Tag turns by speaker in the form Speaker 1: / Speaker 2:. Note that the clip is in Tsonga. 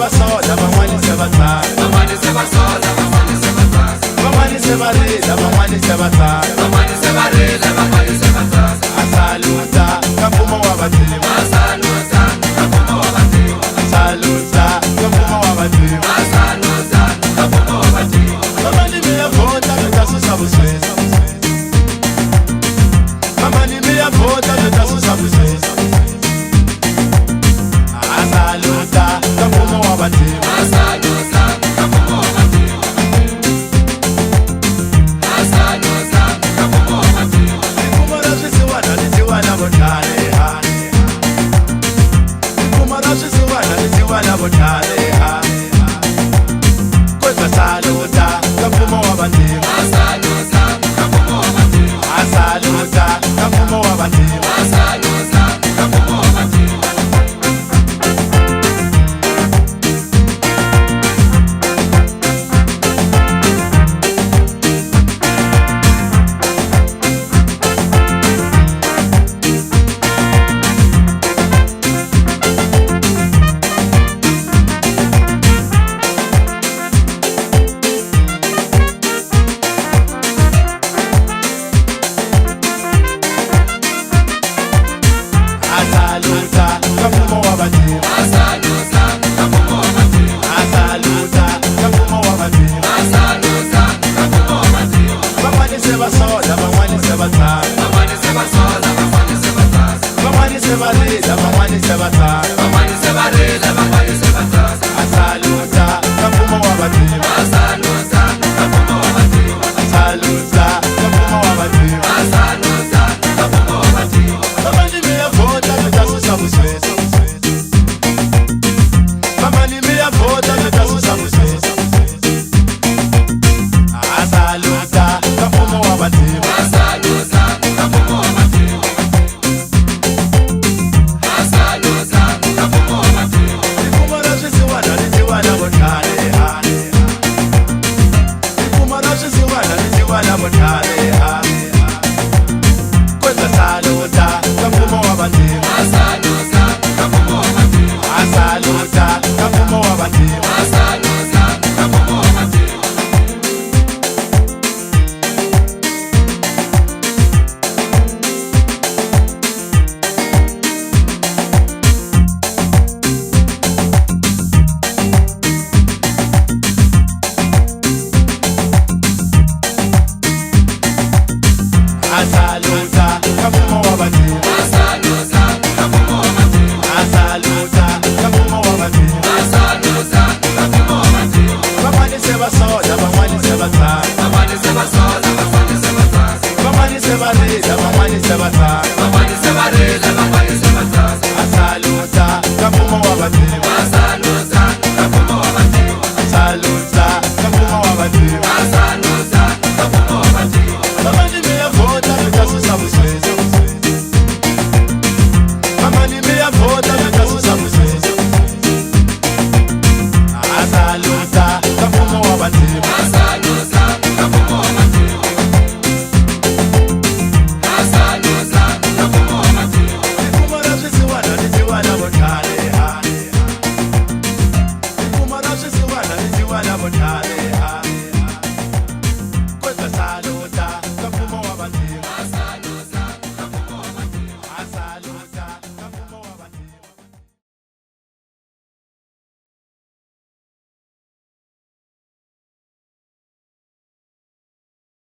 Speaker 1: va sola, van'wani se va tsaka.
Speaker 2: Van'wani se va sola, van'wani se va tsaka.
Speaker 1: Van'wani se va rila, van'wani se va tsaka.
Speaker 2: Van'wani se va rila, van'wani se va tsaka.
Speaker 1: A saluta ka mfumo wa vantima.
Speaker 2: Va saluta ka mfumo wa vantima.
Speaker 1: Saluta ka mfumo wa vantima.
Speaker 2: Va saluta ka mfumo wa vantima.
Speaker 1: Mamani mi ya vhota, mi ta susa vusweti. Mamani mi ya vhota, mi ta susa vusweti. A saluta ka mfumo wa vantima.
Speaker 2: Va saluta ka mfumo wa vantima. Va saluta ka mfumo wa vantima.
Speaker 1: Rifumo ra swisiwana ri dyiwa na vo tlhariha. Rifumo ra swisiwana ri dyiwa na vo tlhariha.